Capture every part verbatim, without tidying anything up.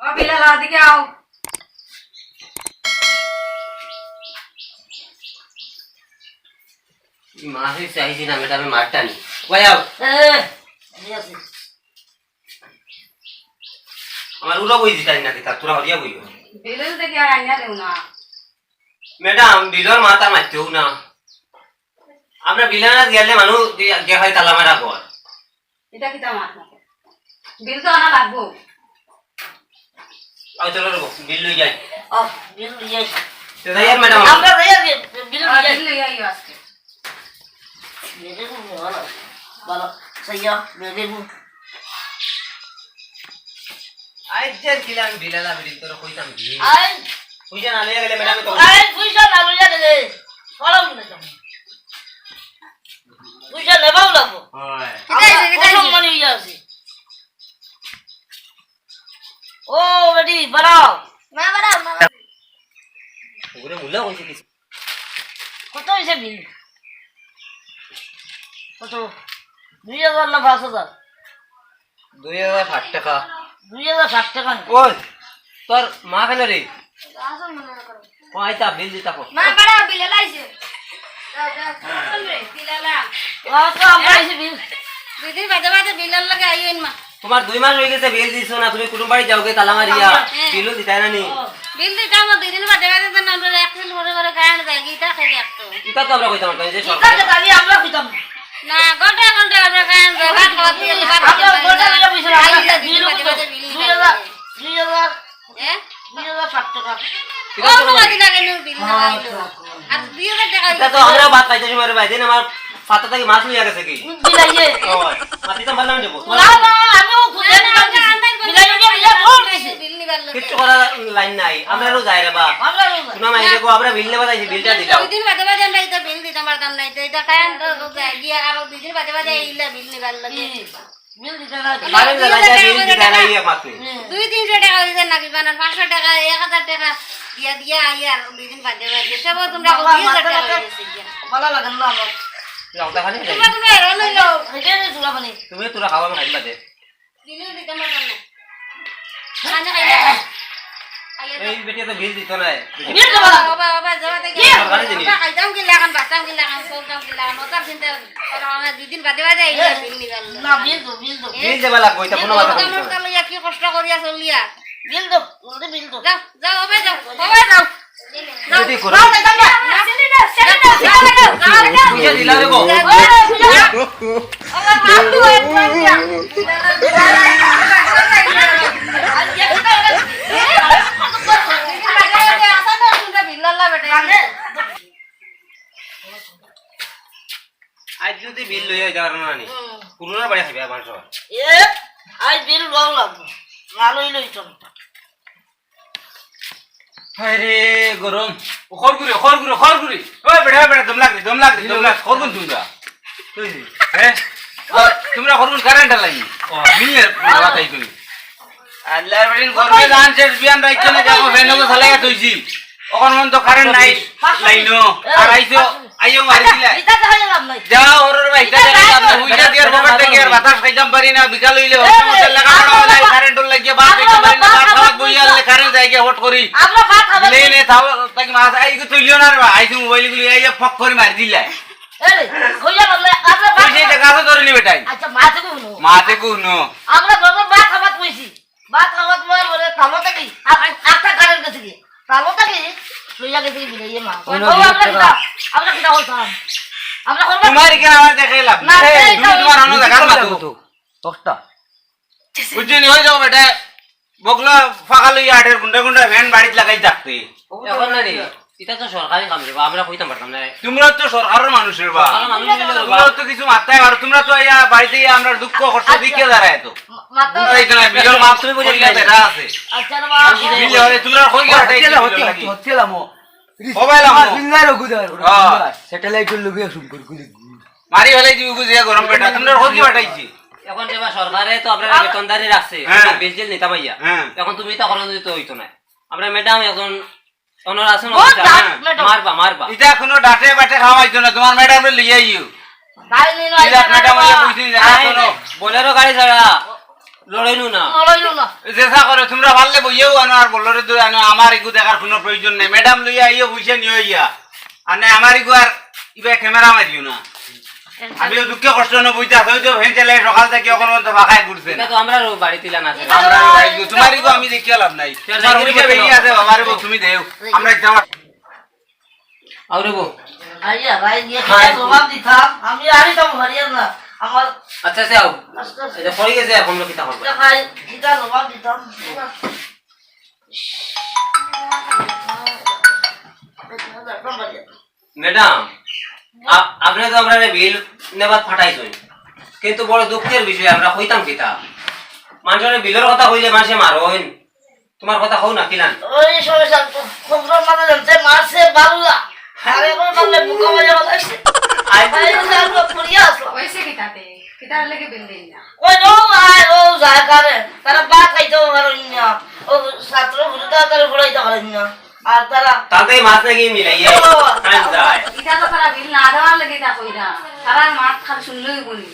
ও বিলাল, ওদিকে আও। ই মাছ হইছে, আইছি না, ম্যাডামে মারটা নি। কই আও? এ, ঠিক আছে। আমার উড়া বই দিতাই না, দিতা, তোরা হরিয়া বইও। বিলুল দেখি আর আইনা দেও না। ম্যাডাম, বিলর মাথা মারতেও না। আমরা বিলে না গেলে মানুষ গিয়া, গিয়া হয় তালা মারা ঘর। এটা কিতা মাত মাতে? বিল তো আনা লাগবো। আও, চলো রে, বিল লই যাই। ও, বিল লই যাই। তো যাই আর ম্যাডাম। আমরা যাই আর বিল, বিল লই যাই। বিল লই আইও আজকে। বেরে বু, ভালো, ভালো, সাইয়া, বেরে বু। আই যে কিলান বিলালা বিল তোর কইতাম কি? আই। পয়সা না লইয়া গেলে ম্যাডামে তো আই, পয়সা না লইয়া গেলে। সরম না কেন? পয়সা নেবাও লাগবো। হয়। কিতা হইছে, কিতা হইছে? অসম্মানী হইয়া আছে। ও, বেটি, বাড়াও। না, বাড়াও, না, বাড়াও। ওরে মুলা কইছে কিছু। কত হইছে বিল? কত? দুই হাজার না পাঁচ হাজার? দুই হাজার ষাট টাকা। দুই হাজার ষাট টাকা। ওই, তোর মা কেন রে? ও, আইতা, বিল দিতা কো। মা, বাড়া, বিল এলাইছে। যাও, যাও, চল রে, বিল এলা। ও, তো আমরা আইছি বিল। দুই দিন বাদে বাদে বিল এর লগে আইয়েন মা। তোমার দুই মাস হয়ে গেছে বিল দিছো না, তুমি কুটুম বাড়ি যাওগে তালা মারিয়া, হ্যাঁ। বিলও দিতায় না নি। ও। বিল দিতাম, দুই দিন বাদে বাদে তো না, আমরা এক দিন পরে পরে কারেন্ট যায়, ইটা খেয়ে দেখতো। ইটা তো আমরা কইতাম পারতাম, যে সরকার। ইটা তো দাবি আমরা কইতাম। না, ঘন্টা ঘন্টা আমরা কারেন্ট যায়, ভাত খাওয়া দিয়ে, ভাত আমরা খাওয়া ঘন্টা দিয়ে। ঘন্টা বসে আমরা আইলে দুই দিন বিল বাদে বাদে বিল দুই হাজার, দিতাম। দুই হাজার। হ্যাঁ? দুই হাজার ষাট টাকা। ও, কোনো দিন আগে নু বিল না আইলো। আর দুই হাজার টাকা ইটা তো দিছে। আমরা ভাত খাইতে সময় রে ভাই, দিন আমার পাতা থাকি মাছ লইয়া গেছে কি? বিলাইয়ে। ও, মাছ দিতাম পারলাম যাবো। না, না, আমিও খুঁজে না, নিতাম না, দিছি। না, বিলাইয়ে, বিলাইয়ে ভুল দিছি। বিল নিবার লাগে। কিচ্ছু করার লাইন নাই। আমরারও যায় রে বা। আমরারও যায়। কোনো মাইরে কো, আমরা বিল নেবা যাইছি, বিলটা দিলাও। দুই দিন বাদে বাদে আমরা ইটা বিল দিতাম পারতাম না, ইটা, ইটা কারেন্ট তো যায় গিয়া আরো দুই দিন বাদে বাদে ইলা বিল নিবার লাগে। হুম। বিল দিতা না। কারেন্ট জ্বালাইতা, বিল দিতা না, ইয়ে মাত্র। হুম। দুই তিনশো টাকা দিতা না, কিবা না, পাঁচশো টাকা, এক হাজার টাকা দিয়া দিয়া আইয়া আর দুই দিন বাদে বাদে। সব তোমরা বাবা, দুই হাজার মাথা টাকা ব্যথা। হয়ে গেছে গিয়া। ভালো লাগে না আমার। লঙ্কা খালি খাই। তোমরা কোনো এরো লইলো। এটা রে চুলা পানি। তুমি তোরা খাওয়া, আমি খাইবা দে। বিল দিতে পারতাম না। খানা খাইলে। এই বেটি তো বিল দিত না। বিল দেবো না। বাবা, বাবা, যাওয়া থেকে কি? সরকারি জিনিস। বাবা, খাইতাম কি লাগান, বাঁচতাম কি লাগান, চলতাম কি লাগান, ওটার চিন্তা করো, আমার দুই দিন বাদে বাদে এই এ, বিল নিবার না, বিল দো, বিল দো। এ? বিল দেবা লাগবো, এটা কোনো কথা মোটা বলছো না। মোটা লইয়া কি কষ্ট করিয়া চলিয়া? বিল দো, জলদি বিল দো। যাও, যাও, বাবা, যাও, বাবা, যাও। বেটি করো। যাও, যাও, যাও। পয়সা দিলা রে গো। আজ যদি বিল লইয়া যাওয়ার না নি, পুরোনো বাড়ি খাইবে আমার সব। এ, আজ বিল লওয়া লাগবো। না লইলে হইতো না। হায় রে, গরম। ও, খর ঘুরে, খর ঘুরে, খর ঘুরে। ওই বেটা, বেটা, দম লাগ রে, দম লাগ রে, দম লাগ। খর ঘুর তোমরা। হ্যাঁ? তোমরা খর ঘুর কারেন্ট লাইনি। ও, মিলে, বাবা, তাই তুমি। আল্লাহর বাড়ির গরমে জান শেষ, বিয়ান রাইতে না যাবো, ফ্যান তো চালাইয়া থইছি। অখন মন তো কারেন্ট নাই, লাইনও। আর আইছো, আইও মারি দিলা। ইটা তো হইলাম নাই। যাও, ওর ভাই, ইটা ইটা দেখে লাভ নাই। হুইলা দিয়ার পকেট থেকে আর বাতাস খাইতাম পারি না, বিকাল হইলে এ, হঠাৎ মতো লেখা পড়া আমরা হলে ভাত, কারেন্ট লাগিয়ে ভাত আমরা খাইতাম পারি না, ভাত ভাত খাওয়াত খাওয়াত বইয়া আনলে কারেন্ট যায় গিয়ে হট করি। আমরা ভাত খাওয়াত নেই, নেই, থাও, তাকি মাছ, আই, ইগু তুলিও না রে বা, আইসু মোবাইল গুলি, আইয়া ফক করে মারি দিলা। এ রে, কইয়া বললে, আমরা ভাত কইছে, এটা গাছে ধরে নি বেটাই। আচ্ছা, মাতে কো হুনো। মাতে কো হুনো। আমরা বাবা ভাত খাওয়াত কইছি। ভাত খাওয়াত লওয়ার পরে তালো থাকি, আর, আর, আটটা কারেন্ট গেছে কি? তালো থাকি, লইয়া গেছে কি বিলে, ইয়ে মা। ওই বাবা, নদীর আমরা কিতা, আমরা কিতা করতাম? আমরা করবো? তোমার এখানে আমার দেখে লাভ না, নাই। এই, এই, তুমি এই, তোমার অন্য জায়গার মাতো। তো, দশটা। বুঝছো নি, হয়ে যাও বেটা। বগলা ফাঁকা লইয়া আটের গুন্ডা গুন্ডা ভ্যান বাড়িত লাগাই থাকতে। এখন না রে, এটা তো সরকারি কাম রে বা, আমরা কইতাম পারতাম না। তোমরা তো সরকারের মানুষ রে বা। সরকারের মানুষ হইলে রে বা। তোমরা তো কিছু মাথায় আর তোমরা তো ইয়া বাড়িতে ইয়া আমরা দুঃখ কষ্ট আচ্ছা। দেখিয়ে দাঁড়ায় তো। মা-, মাথা বুঝাই তো না, বিজয় মাপ তুমি বুঝে কইলে দিলে। বেটা আছে। আচ্ছা রে বা। আর বুঝলে হয়, তোমরা কই গেলে হচ্ছে না, হচ্ছে, হচ্ছে, হচ্ছে না, মো। ও ভাই, লামো। বিল্লার ওগু দেওয়ার ওটা, হ্যাঁ। বিল্লার। স্যাটেলাইটের লগে সম্পর্ক নেই। মারি ফেলাই দিবি বুঝে গরম বেটা, তোমরা কই কি পাঠাইছি? এখন যে বা সরকারে তো আপনারা বেতনদারি রাখছে, হ্যাঁ। বিল টিল নিতাম আইয়া। হ্যাঁ। এখন তুমি তো এখন যদি তো হইতো না। আমরা ম্যাডাম এখন অনর আছেন, বহুত অফিসার। দাঁত হ্যাঁ। ম্যাডাম। মারবা, মারবা। ইটা কোনো ডাটে বাটে খাওয়াইতো না, তোমার ম্যাডামরে লইয়া আইও। তাই নিন, বিরাট আইতা ম্যাডাম না। হইয়া বইছে, জায়গা আই, শোনো। বোলেরো গাড়ি ছাড়া। লড়াইনু না। লড়াইনু না। যেতা করে, তুমরা পারলে বইয়াউ আনো আর বলরে দূরে আনো, আমার ইগু দেখার কুনু প্রয়োজন নাই। ম্যাডাম লইয়া আইও, পয়সা নিও ইয়া। আর নাই আমার ইগু আর ইবা ক্যামেরা মারিও না। আমিও দুঃখে কষ্ট নু বইতে আছি, ওই তো ভ্যান চালাই সকাল থাকি অখন পর্যন্ত ফাঁকায় ঘুরছে না। ইটা তো আমরারও বাড়িত ইলা না। আমরারও বাড়িত, তুমার ইগু আমি দেখিয়া লাভ নাই। তুমার ওদিকে বেরিয়ে আছে, বাবারে বউ, তুমি দেও। আমরা যাওয়ার আও রে বউ। আইয়া, ভাই, ইয়ে, হাই। কিতা জবাব দিতাম? আমি আর ইতাম পারিয়ার না। আমার আচ্ছা, আচ্ছা, আও। আস্তে আস্তে। ইটা পড়ি গেছে, অখন কিতা করবা? ইটা ভাই, কিতা জবাব দিতাম? ম্যাডাম, আ-, আপনে তো আমরারে বিল নেবার পাঠাইছইন, কিন্তু বড় দুঃখর বিষয়, আমরা কইতাম কিতা? মানষরে বিলর কথা কইলে মানষে মারইন, তুমার কথা কও না, কিলান? ওই সমস্যা, খবর মানে জানতে মারছে বারুলা। আরে, ওই মারলে মুখো মারে বলাইছে। আই আরে, ওই যে আমরা পড়িয়া আসলাম। অইছে কিতাতে? কিতার লাগি বিল দিন না? ওই রো ভাই, রো যায় কারে। তারা ভাত খাইতেও পারেন না। ও ছাত্র হুজুররা তারা পড়াইতে পারেন না। আর তারা তাতে মাছ নাকি মিলাইয়ে ও বাবা। খান যায়। ইটা তো তারা বিল না দেওয়ার লাগি ইটা কইরা। তারা মাত খালি শুনলেই বলি।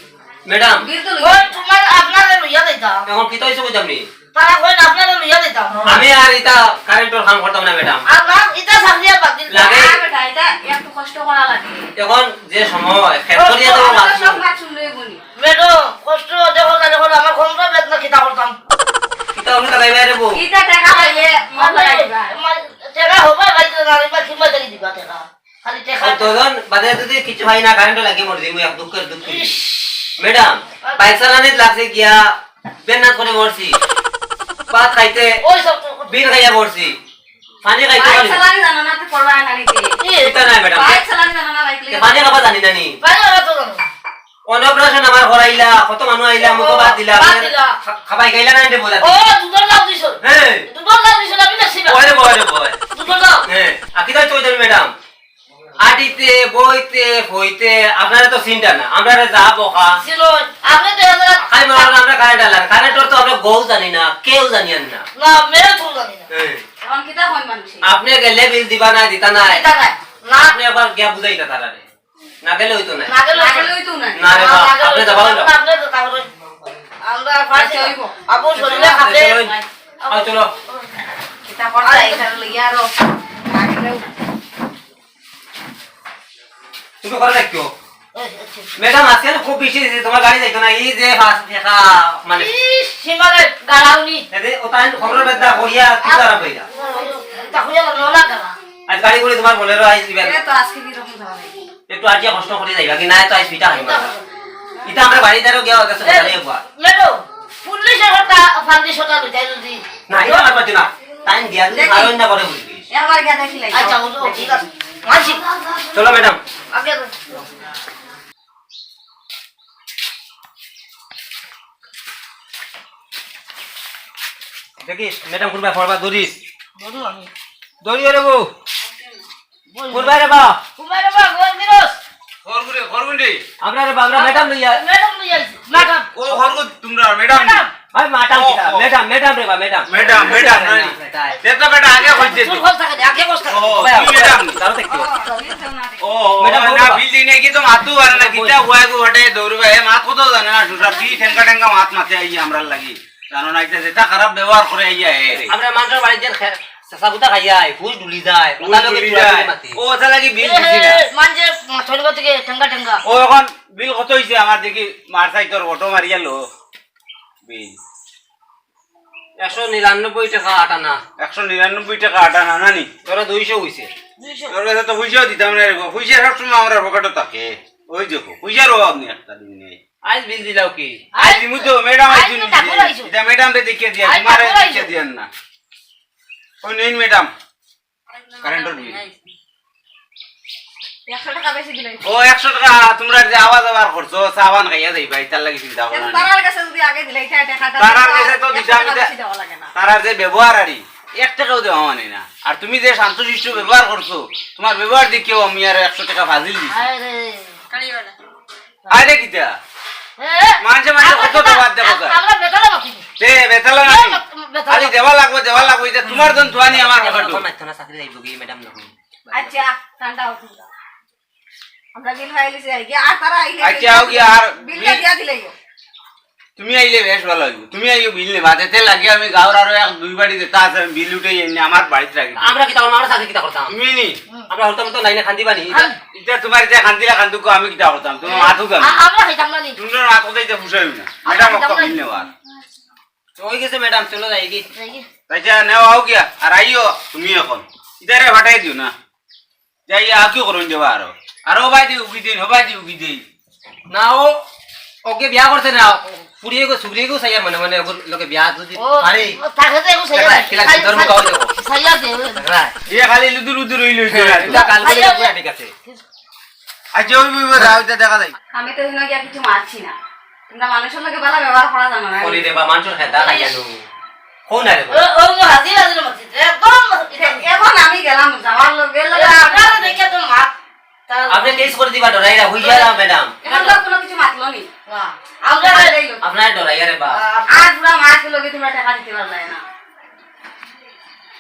ম্যাডাম। বিল তো লইয়া ওই তুমার আপনারে লইয়া দিতাম। অখন কিতা অইছে কইতাম নি? তারা কইন আপনারে লইয়া দিতাম। আমি আর ইতা কারেন্টর কাম করতাম না, ম্যাডাম। আর না, ইতা চাকরি আর বাদ দিন। লাগে। না বেটা, ইতা একটু কষ্ট করা লাগে। অখন যে সময়, খেত করিয়া তো অত মাছ সব মাছ শুনলে বলি। ম্যাডাম, কষ্ট দেখো না, দেখো না, আমার কমরর বেদনা কিতা করতাম। কিতা অইলো তাই বাইরে বউ? ইতা টেকা পাইলে মন আমার লাগাইবা। আমার টেকা হবে, বাইতে না, এবার কিংবা দেখি দিবা টেকা। খালি টেকা। ও, দুইজন বাদে যদি কিছু হয় না, কারেন্ট লাগিয়ে মরে যাইমু, এক দুঃখর দুঃখী। ইস। ম্যাডাম, আর বাইক চালানিত লাগছে গিয়া, বেন্নাত করে মরছি। ভাত খাইতে ওই সব তো বিল খাইয়া মরছি। পানি খাইতে বাইক পারি না। চালানি জানো না, তুই করবা না নিতে। ইতা নাই, ম্যাডাম। বাইক চালানি জানো না, বাইক লইয়া। পানি খাবা জানি না নি? বাইরে ওরা তো জানো। অন্নপ্রাশন আমার করাইলা, কত মানুষ আইলা, মুখো ভাত দিলা, ভাত দিলা। খা-, খাবাই খাইলা না, এনে বোঝা। ও, দুধর লাউ দিছো। হ্যাঁ। দুধর লাউ দিছো, আমি দেখছি না। ওরে বাবা, ওরে বাবা। দুধর লাউ। হ্যাঁ, আর কিতা কইতাম, ম্যাডাম? আটিতে, বইতে, ফইতে, আপনারে তো চিনতা না, আমরারে যা বকা। চিনইন, আপনি তো এবার খালি মনে হয় আমরা কারেন্ট আলার, কারেন্টর তো আমরা গউ জানি না, কেউ জানি আর না। না, মেয়ে তো জানি না। হ্যাঁ। এখন কিতা হয় মানুষে? আপনি গেলে বিল দিবা না, দিতা না। দিতা না। না। আপনি একবার গিয়া বুঝাইতা তারারে। না গেলে অইতো না। না গেলে অইতো না। না রে বাবা, না গেলে আপনি অইতো যাবা না। হইলো। আপনি তো তারপরে আমরা পারছি আচ্ছা, অইবো। আপু শরীরে খাবে। চলো, আও, চলো। এটা করতে, এটা লইয়া আরো। না গেলেও তুমি করে রাখিও। ম্যাডাম, আজকে না খুব বেশি হয়েছে, তোমার গাড়ি যাইতো না, এই যে ফাঁস দেখা, মানে। ইস, সীমারে গাড়াউনি। এতে ও তাই খবর বেদা করিয়া, কি খারাপ হইলা? তা হইয়া গেল, নোলা গাড়া। আজ গাড়ি করে তোমার বোলেরো আইস দিবেন। এ তো আজকে কি রকম যাওয়া যায়? একটু আজ কষ্ট করে যাইবা, কি না তো আইস পিঠা খাইবা। এটা আমরা বাড়ি দ্বারও গিয়া ওর কাছে এ, কথা নিয়ে বুয়া। ম্যাডাম, পুলিশ একটা ফান্ডি সটা লই যায় যদি। না, এটা আমার পাচ্ছি না। টাইম দিয়া যদি দেখি। আরো না করে বলবি। এ আমার গিয়া দেখি লাই। আচ্ছা, ও, ও, ঠিক আছে। মানছি। চলো, ম্যাডাম। আগে দেখিস, ম্যাডাম কোনবা পড়বা, দৌড়িস। দৌড়ু আমি। দৌড়িও রে বউ। বল। কোনবা রে বা? কোনবা রে বা, গোল গিরস। খরগুরে, খরগুন্ডি। আমরা রে বা, আমরা ম্যাডাম লইয়া। ম্যাডাম লইয়া আইছি। ম্যাডাম। ও, খরগু, তোমরা ম্যাডাম। ম্যাডাম। ভাই, ম্যাডাম ও, কিতা? ও। ম্যাডাম, ম্যাডাম রে বা, ম্যাডাম। ম্যাডাম, ম্যাডাম, না, না, নি? না, না। এটা বেটা আগে কইছে তো। চুল খোল থাকে, আগে বস থাকে। ও, ভাই, তুমি ম্যাডাম। দাঁড়াও তো একটু। ও, ম্যাডাম, ও, বলো না, বাবা। বিল দিনে কি তো মাতু পারে না, বলো। কিতা হুয়া গো, ওটাই দৌড়বে। এ মাত কত জানে না, সুসা, কি ঠেঙ্গা ঠেঙ্গা মাত মাতে আইয়া আমরার লাগি। জানো না, এটা যেটা খারাপ ব্যবহার করে আইয়া, এ রে। আমরা মানুষের বাড়ির যে খে-, চাচা গুতা খাইয়া আয়, হুশ ডুলি যায়, হুশ ওটা লোকে ডুলি চুয়া যায়। করে মাতি। ও, ওটা লাগি বিল এ, দিছি না। এ, মানজে মাথন গো থেকে ঠেঙ্গা ঠেঙ্গা। ও, এখন বিল কত হইছে? আমার দেখি মার সাইড তোর অটো মারিয়া লো। বিল। একশো নিরানব্বই টাকা আটানা। একশো নিরানব্বই টাকা আটানা, না নি? তোরা দুইশো হইছে। দুইশো। তোর কাছে তো পয়সাও দিতাম না রে গো। পয়সা সবসময় আমার পকেটে থাকে। ওই দেখো, পয়সার অভাব নেই একটা দিন নেই। আইজ বিল দিলাও কি? আইজ দিমু তো, ম্যাডাম, আইজ আইজ দিন তো ঠাকুর দিছে। আইছো। এটা ম্যাডাম রে দেখিয়ে দিয়া, আইজ তোমারে ঠাকুর দেখিয়ে আইছো। দিয়ার না। ওই নেই ম্যাডাম, কারেন্টর বিল। একশো টাকা বেশি দিলাই। ও, একশো টাকা তোমরা যে আওয়া যাওয়ার করছো, চা পান খাইয়া যাইবা, ইতার লাগি চিন্তা করো না। তারার কাছে যদি আগে দিলাই, ইটা টাকাটা তারার কাছে তো একশো দিতাম, টাকা ইটা বেশি দেওয়া লাগে না। তারার যে ব্যবহার আরি, এক টাকাও দেওয়া মানে না। আর তুমি যে শান্তশিষ্ট ব্যবহার করছো, তোমার ব্যবহার দেখিও আমি আর একশো টাকা ফাজিল দিছি। আরে। আরে কিতা? এ? মানষে মানষে কত আমরা দেবার দেখো স্যার। আমরা বেতালা মাতি। তে বেতালা এ, মাতি। বেতালা। খালি দেওয়া লাগবো, দেওয়া লাগবো, এটা তোমার জন ধোয়ানি আমার পকেটে। মাইতো না, চাকরি যাইবো কি, ম্যাডাম না। আচ্ছা, ঠান্ডা হোক। আমরা বিল ফাইলিছি, আই গিয়া, আর তারা আইলে আচ্ছা, বিল হোক গিয়া, আর বিলটা বিল দিয়া দিলেই হোক। তুমি আইলে বেশ ভালা অইবো। তুমি আইও বিল নেবা, এতে লাগি আমি গাঁওর আরো এক দুই বাড়ি যেতা আছে, আমি বিল উঠাই এনে আমার বাড়িত রাখি। আমরা কিতা করতাম? আমরা সাথে কিতা করতাম? তুমি নি? আমরা হরতাম তো লাইনে খান্দি বানি। ইতা তুমার ইতা খান্দিলা খান্দুক, আমি কিতা করতাম? তুমার মাত উগাম। আ-, আমরা খাইতাম না নি। তুমার মাত উগাইতে ফুসাইও না। আমরা ম্যাডাম, খাইতাম একটা না বিল নি। নেওয়ার। তো অই গেছে ম্যাডাম, চলো যাই কি? যাই কি? তাইছা নেও আও গিয়া, আর আইও তুমি অখন। ইতারে ফাটাই দিও না। যাই, আর কিতা করইন দেবা আরো? আর ও ভাই দি উগি দিন, ও ভাই দি উগি দিন। না, ও, ওকে বিয়া করছে না। ফুড়িয়ে গো, সুগরিয়ে গো, সাইয়ার মনে মনে ওগুর লগে বিয়া যদি ও, পারে। ও, তাকে তো এখন সাইয়া দেখলাই, দে। দেখলাই, সাইয়া, ধর্ম সাইয়া, গাও দেখো। সাইয়া দে, ওই। দেখলাই। এ খালি লুদুর উদুর অইল, অইল, অইল। এটা কাল করে সাইয়া দে। ঠিক আছে। আচ্ছা, ওই, ওই, ওই, ওই, ওইটা দেখা যায়। আমি তো এখানে গিয়া কিছু মারছি না। তোমরা মানুষর লগে ভালা ব্যবহার করা জানো না। করি রে বা, মানুষর খেদা খাই জানো। কও না রে বা। ও, ও, ও, হাজির, হাজির মসজিদ। একদম মসজিদ। এ-, এখন আমি গেলাম, যাওয়ার লগে লগে এ, আপনারা দেখে তো মাত। তা আপনি কেস করে দিবা, ডরাইরা, হইয়া যাও, ম্যাডাম। এখন তো কোনো কিছু মাতলো নি। না। আমরা ডরাইলো। আপনারা ডরাইয়া রে বা। আর পুরা মাস লগে তোমরা টাকা দিতে পারলে না।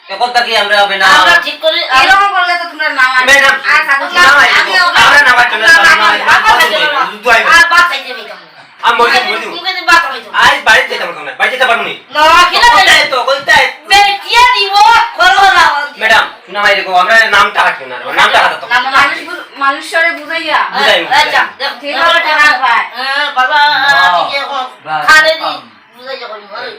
এখন থাকি আমরা হবে না। আমরা ঠিক করি, এরকম করলে তো তোমরা নাম আর ম্যাডাম, আর থাকো না, না, আমি আমরা না বাঁচবো না, আমরা না বাঁচবো না, বাঁচবো না। দুধ আইবো। আর ভাত খাইতে পাইতাম না। আমি মরে যাবো, মরে যাবো। তুমি কিন্তু ভাত খাইছো। আজ বাড়িতে যেতে পারতাম না, বাড়িতে যেতে পারবো নি। না, কেন কোথায় যাইবে? তো, কোথায়? বেটিয়ে দিব, করো না। ম্যাডাম, শোনা ভাই, দেখো, আমরা নামটা কাটবো না, নামটা কাটাতো। না, মানুষ বুঝ-, মানুষরে বুঝাইয়া। বুঝাই, আচ্ছা, বুঝাই। দেখ, ঠিক আছে, টাকা পায়। হ্যাঁ, বাবা, বাহ, ঠিক আছে, এখন বাহ, খালে দি, বাহ। বুঝাই যখন, ওই।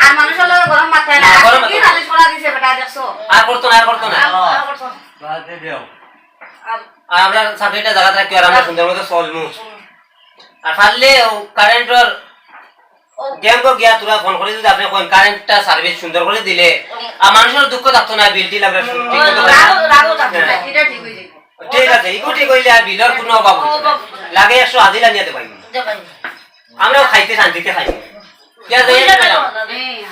আর মানুষর লগে গরম মাথায় না, না, গরম কি মাথায়। নালিশ করা দিছে বেটা, দেখছো? আর করতো না, আর করতো না। আর, আর করতো না। বাদ দে দেও। আর আর আমরা সাথে এটা জায়গা থাকি, আর আমরা সুন্দর মতো চলমু। আর পারলে ও কারেন্টর ও। গ্যাংকো গিয়া তোরা ফোন করে যদি আপনি কইন কারেন্টটা সার্ভিস সুন্দর করে দিলে, ও। আর মানুষর দুঃখ থাকতো না, বিল টিল আমরা হুম, ঠিক মতো রাগও, রাগও থাকতো না, হ্যাঁ। এটা ঠিক হয়ে যাবে। ঠিক আছে, ইগু ঠিক হইলে আর বিলর কোনো অভাব হইতো না। অভাব হইতো না। লাগে একশো হাজিরা নিয়ে দেবাই। দেবাই। আমরাও খাইতে শান্তিতে খাই। পেঁয়াজ হয়ে গেছে, ম্যাডাম? হ্যাঁ।